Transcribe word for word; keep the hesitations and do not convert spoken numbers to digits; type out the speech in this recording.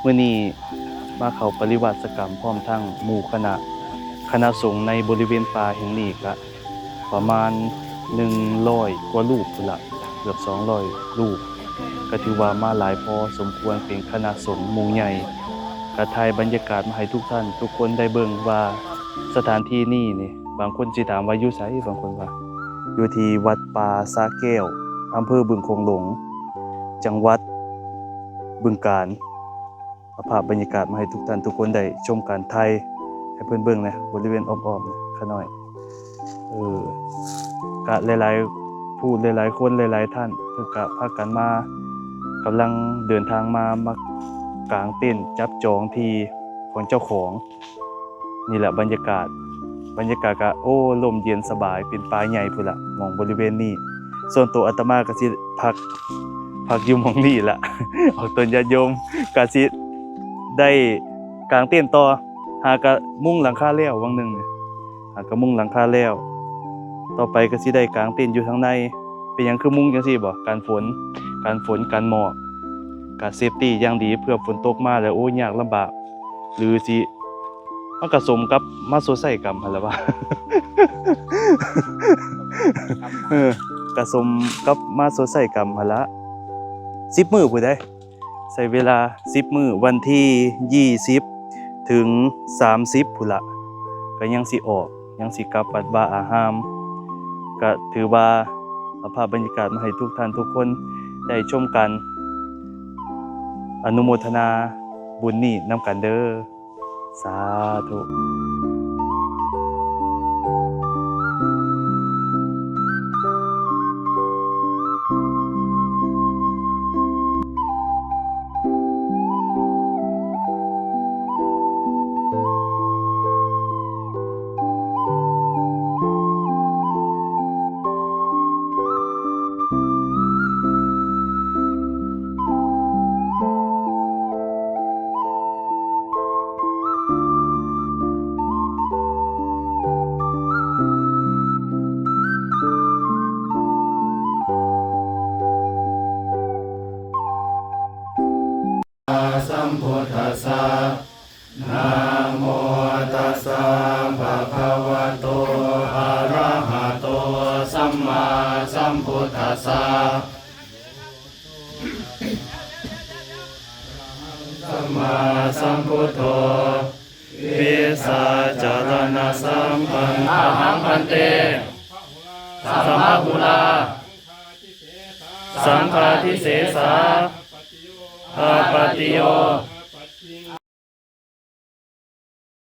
มื้อนี้มาเข้าปริวาสกรรมพร้อมทั้งหมู่คณะ คณะสงฆ์ในบริเวณป่าแห่งนี้กะประมาณหนึ่งร้อยกว่ารูปพู้นละ เกือบสองร้อยรูป ก็ถือว่ามาหลายพอสมควร เป็นคณะสงฆ์หมู่ใหญ่ ก็ถ่ายบรรยากาศมาให้ทุกท่านทุกคนได้เบิ่งว่าสถานที่นี้นี่ บางคนสิถามว่าอยู่ไส บางคนว่า อยู่ที่วัดป่าสระแก้ว อำเภอบึงโขงหลง จังหวัดบึงกาฬ เอาภาพบรรยากาศมาให้ทุกท่านทุกคนได้ชมกัน ถ่ายให้เพิ่นเบิ่งนะ บริเวณอ้อมๆนะ ข้าน้อย เออ กะหลายๆ ผู้หลายๆ คนหลายๆ ท่าน เพิ่นกะพากันมา กำลังเดินทางมา มากางเต็นท์จับจองที่ของเจ้าของ นี่แหละบรรยากาศ บรรยากาศกะ โอ้ ร่มเย็นสบาย เป็นป่าใหญ่พู้นละ หม่องบริเวณนี้ ส่วนตัวอาตมากะสิพัก พักอยู่หม่องนี้ละ ออกตนญาติโยมกะสิได้กางเต็นท์ต่อ หากะมุงหลังคาแล้ว วังหนึ่งเนี่ย หากะมุงหลังคาแล้ว ต่อไปกะสิได้กางเต็นท์อยู่ทางใน เป็นหยังคือมุงจังซี่บ่ กันฝน กันฝน กันหมอก กะเซฟตี้อย่างดี เผื่อฝนตกมาแล้ว โอ้ย ยากลำบาก หรือสิ มันกะสมกับมาโซไซกรรมหั่นละวะ เออ กะสมกับมาโซไซกรรมหั่นละ สิบมื้อพู้นเด้ ใช้เวลาสิบมื้อ วันที่ยี่สิบถึงสามสิบพู้นละ กะยังสิออก ยังสิกลับวัดวาอาราม กะถือว่าเอาภาพบรรยากาศมาให้ทุกท่านทุกคนได้ชมกัน อนุโมทนาบุญนี้นำกันเด้อ สาธุ สัมพุทธัสสะ นะโมตัสสะ ภะคะวะโต อะระหะโต สัมมาสัมพุทธัสสะ สัมมาสัมพุทโธ วิสาจารณสัมปัน อะหัง พันเต สะมะหุลา สังฆาทิเสสา อาปาติโย